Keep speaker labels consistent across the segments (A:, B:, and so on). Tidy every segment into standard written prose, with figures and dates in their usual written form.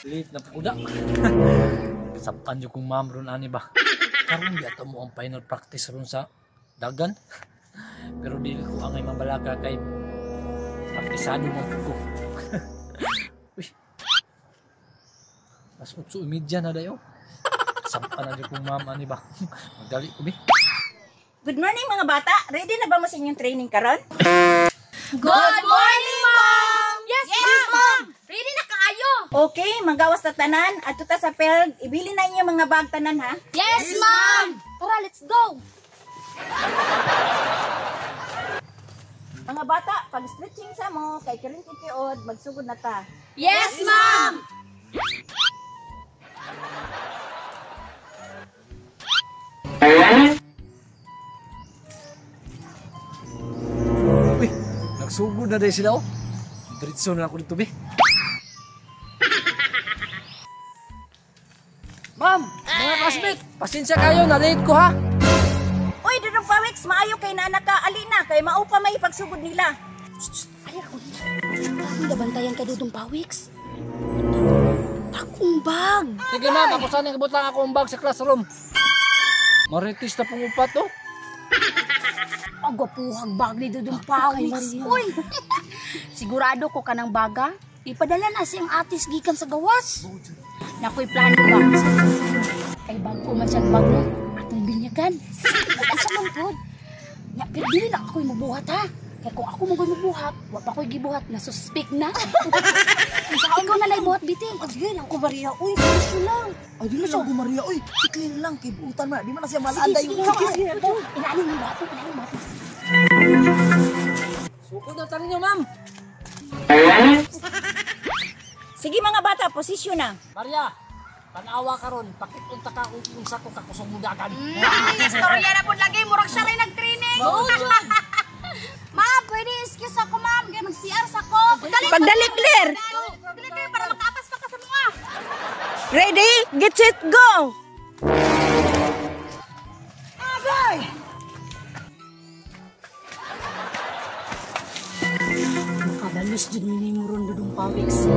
A: Late na po da. Sapan jud kong ma'am ron ani ba. Karon di ato mo ang final practice ron sa dagan. Pero dili ko angay mabalaka kay praktisado man pud ko. Uy. Mas 8:30 na dayo. Sampan na jud kong ma'am ani ba. Magdali ko bi.
B: Good morning mga bata. Ready na ba mo sa inyong training karon?
C: Good morning, ma'am! Yes, ma'am! Ready na kaayo!
B: Okay, manggawas na tanan. Adto ta sa field. Ibili na inyo mga bag tanan ha.
C: Yes, ma'am! Tara, let's go!
B: Mga bata, pag stretching sa mo kay kirin kitiod, magsugod na ta.
C: Yes, ma'am!
A: Uy, nagsugod na dahil sila oh. Diretso na ako dito bi. Ma'am, mga classmate, pasensya kayo, na-late ko ha.
B: Uy, Dudong Pawiks, maayo kay naanak ka. Alina, kay mao pa may pagsugod nila.
C: Ay, ako. Ang gabantayan ka, Dudong Pawiks. Akong bag.
A: Sige ma'am, ako sana ikabot lang ako ang bag sa classroom. Maritis na pong upat oh.
C: Agwapuhag bag ni Dudong Pawiks. Uy, sigurado ko ka ng baga. Ipadala na siyang atis gikan sa gawas. Nakoy plano ba? Kay bago man siyang bag mo, atong binyagan. Asa man pod? Nya, pero dili na ako'y mabuhat ha. Kaya kung ako mo mabuhat, wa pa ko'y gibuhat, nasuspik na. Ikaw na lang buhat, biti.
D: Ay, lang ko Maria, uy, gusto lang. Ay, di na siya ko Maria, uy. Si Claire lang, kay buutan man. Di man na siya malaanday.
C: Sige, sige, sige. Inaanin mo buhat, inaanin mo buhat.
A: Sugod na tayo niyo, ma'am.
B: Sige mga bata, posisyon na.
A: Maria, tanawa karon, pakitunta ka kung unsa ko kakusog mo dagan.
C: Istorya na po lagi, murag siya rin nag-training. Ma'am, pwede excuse ako, ma'am. Kaya mag-CR sa ko.
B: Pagdali, Claire.
C: Dali kayo para makaapas pa ka sa mga.
B: Ready, get set, go!
D: Agay!
C: Kabalos dyan ni mo ron, Dudong Pawiks.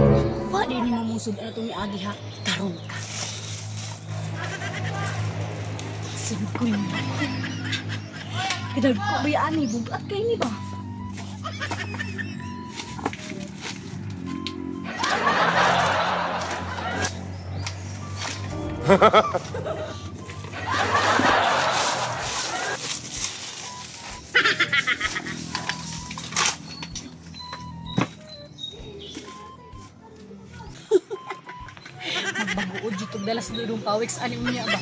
C: Wa di ni mamusod ano itong agi ha. Karon ka. Singkoy mo. Kadag ko ba yan eh? Bugat kayo ni ba? Magbaguod dito dala sa Dudong Pawiks. Ano niya ba?